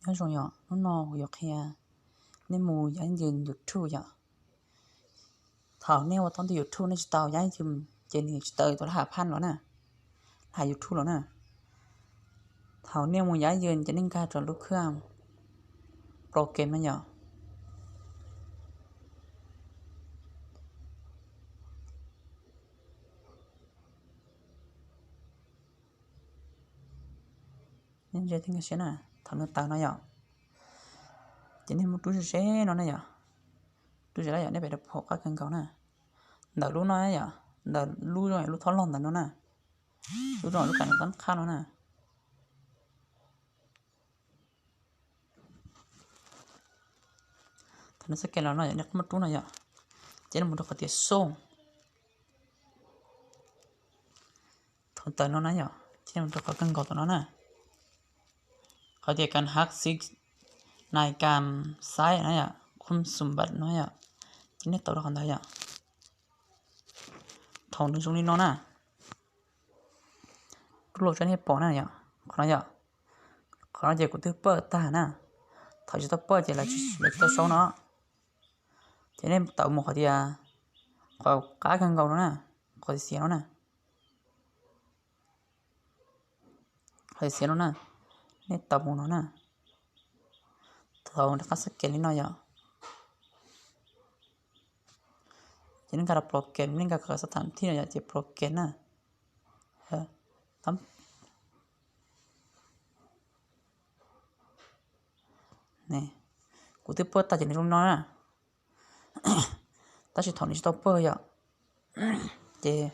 Nyob zoo yom, hnub no kuv yuav qhia nej mus yab yws YouTube yom. Thaum nej ua tau ntawm YouTube nej tsis tau yab yws ces nws tsis tawm tus lab hav phaj los na, lab hav YouTube los na. Thaum nej mus yab yws ces nej nkag rau lub khaj program no yom. Thaum nws tawm no yom, ces nej mus rub ze ze no na yom. Rub ze lawm yom, nej pem rau phom qab kawg nkaus na. Ntawm lub no yom, ntawm lub zoo lub thob log ntawm no na. Lub zoo lub kam tab qhab no na. Thaum nws xab ke los no yom, nej muab rub no yom, ces nej mus rau qhov tias xoo. Thaum tawm no na yom, ces nej mus rau qhov kawg nkaus tom no na. Qhov tias kan hab xib nais kam xaib na yom, khum xum npam no yom, ces nej tau rau qhov ntawd yom. Thaum nws zoo li no na, rub los tso nej pom na yom, qhov no yom. Qhov no ces kuv twb pawj tag na. Thaum tsis tau pawj ces lawv tsis tau sau no. Ces nej tau mus qhov tias, qhov qab kawg nkaus no na, qhov xiav no na. Qhov xiav no na, nej tau mus no na. Thaum rov qab xab ke li no yom, ces nej nkag rau program, nej nkag kom xab tham thij no yom, ces program na. Kuv twb pawj tag ces nws zoo no na. Tab sis thaum nws tsis tau pawj yom, ces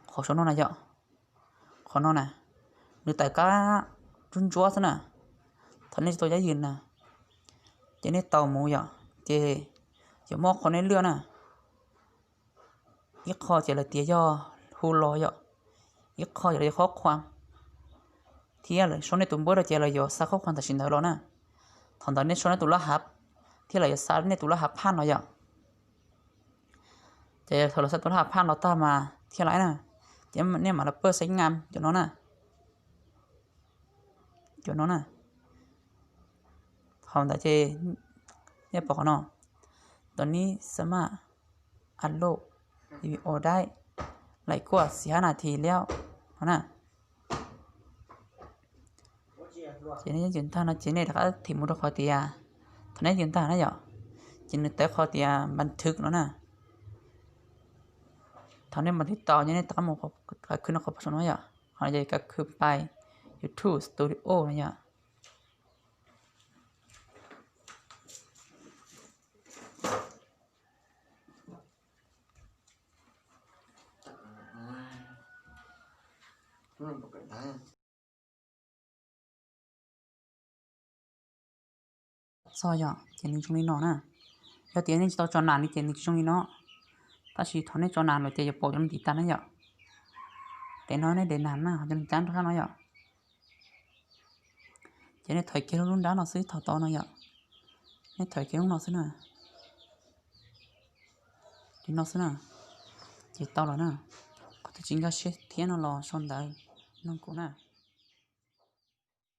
qhov saum no na yom, qhov no na, nws tawm kab ntsuab ntsuab xwb na. Thaum nej tsis tau yab yws na, ces nej tau mus yom, ces yuav muaj qhov nej lwaj na. Ib qho ces lawv tias yog hu los yom, ib qho ces lawv yog khob khuam, thiab lawv sau nej tus npawb rau ces lawv yuav xa khob khuam tam sim ntawd los na. Thaum ntawd nej sau nej tus lab hav, thiab lawv yuav xa nej tus lab hav phaj no yom. Ces thaum lawv xa tus lab hav phaj los tag mas thiaj li na, ces nej mam li pawj xeeb ngas cov no na. Cov no na. Thaum ntawd ces nej pom qhov no, tos nib xa maj a loj, o dai, laim kuaj xis hab nas this liab no na. Ces nej yab yws ntag no ces nej rov qab thim mus rau qhov tias, thaum nej yws ntag na yom, ces nws tawm qhov tias npas thwv no na. Thaum nej npas thwv tau ces nej rov qab mus kav khw no qhov saum no yom, qhov no ces kav khw pais YouTube Studio no yom. Txog yom, ces nws zoo li no na. Yog tias nej tsis tau tso nas li ces nws tsis zoo li no. Tab sis thaum nej tso nas lawm ces yuav pom cov no tiv tas na yom. Tes no nej de nas na, cov no cab rau sab no yom. Ces nej thawm kiag lub nrab no xwb, thaum tau no yom. Nej thawm kiag lub no xwb na. Li no xwb na. Ces tau lawm na. Qhov twg tsis nkag siab thiab no los sau ntawv nug kuv na.